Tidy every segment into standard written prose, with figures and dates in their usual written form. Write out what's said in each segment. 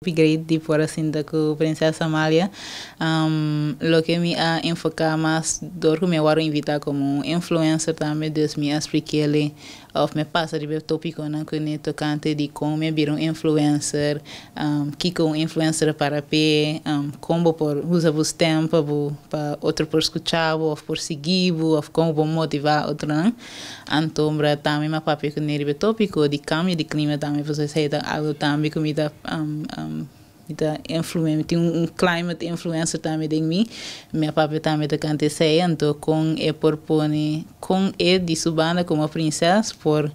Great di por a sinta ku Prinsesa Amalia. Loke mi a enfoká mas dor ku mi a wòrdu invitá komo un influencer tambe, dus mi a splik'é òf mi a pasa riba e tópikonan kuné tokante di kon mi a bira un influencer, kiko un influencer para p'e, kon bo por usa bo stem pa bo pa otro por skucha bo òf por sigui bo òf kon bo por motivá otronan. Anto tambe mi a papia kuné riba e tópiko di kambio di klima tambe, pasobra esei ta algu tambe ku mi ta mi tin un climate influencer tambe den mi. Mi a papia tambe tokante esei, anto kon e por pone, kon e di su banda komo prinses por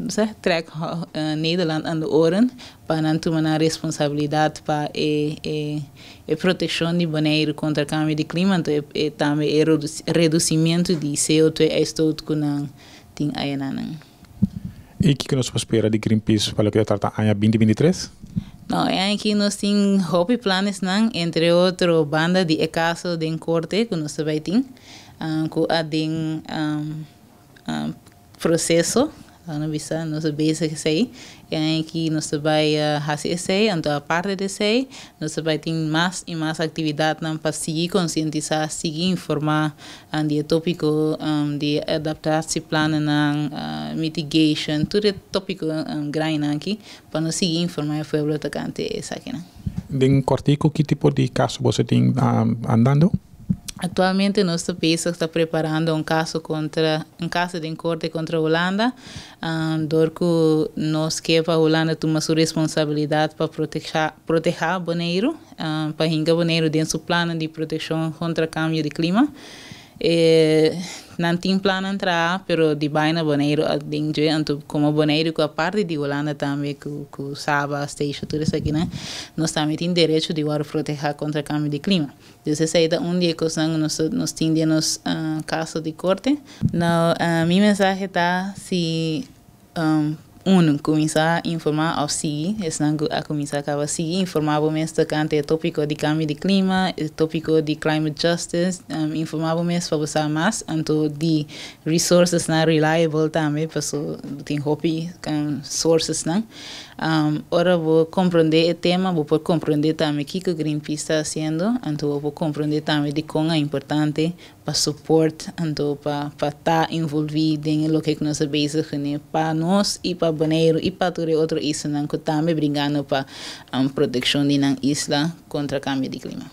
zeg, trek Nederland aan de oren pa nan tuma nan responsabilidat pa e protekshon di Boneiru kontra kambio di klima, anto e tambe e redusimentu di CO2 uitstoot ku nan tin ayanan. I kiko nos por spera di Greenpeace pa loke ta trata aña 2023? No, aki nos tin hopi plannan, entre otro banda di e kaso den korte ku nos tambe tin, ku a den proseso, no bisa, nos ta bezig esei, i aki nos ta bai hasi esei, anto aparte di esei, nos ta bai tin mas i mas aktividatnan pa sigui konsientisá, sigui informá di e tópiko di adaptatieplannan, mitigation, tur e tópiko grandi aki, pa nos sigui informá e pueblo tokante esakinan. Den kòrtiku, ki tipo di kaso boso tin andando? Aktualmente nos ta bezig ta preparando un kaso den korte kontra Hulanda, dor ku nos ke pa Hulanda tuma su responsabilidat pa protehá Boneiru, pa hinka Boneiru den su plan di protekshon kontra kambio di klima. Nan tin plan traha, pero di baina Boneiru den dje, anto komo Boneiru ku aparte di Hulanda tambe ku Saba, Statia, tur esakinan, nos tambe tin derecho di wòrdu protehá kontra kambio di klima. Dus esei ta un di e kosnan nos tin den nos kaso di korte. No, mi mensahe ta si un, kuminsá informá òf sigui, esnan ku a kuminsá kaba, sigui informá bo mes tokante e tópiko di kambio di klima, e tópiko di climate justice, informá bo mes pa bo sa mas, anto di resourcesnan reliable tambe, paso tin hopi sourcesnan. Ora bo komprondé e tema, bo por komprondé tambe kiko Greenpeace ta hasiendo, anto bo por komprondé tambe di kon ta importante pa support, anto pa ta envolví den loke nos ta bezig kuné pa nos i pa Boneiru i pa tur e otro islanan ku tambe bringando pa protekshon di nan isla kontra kambio di klima.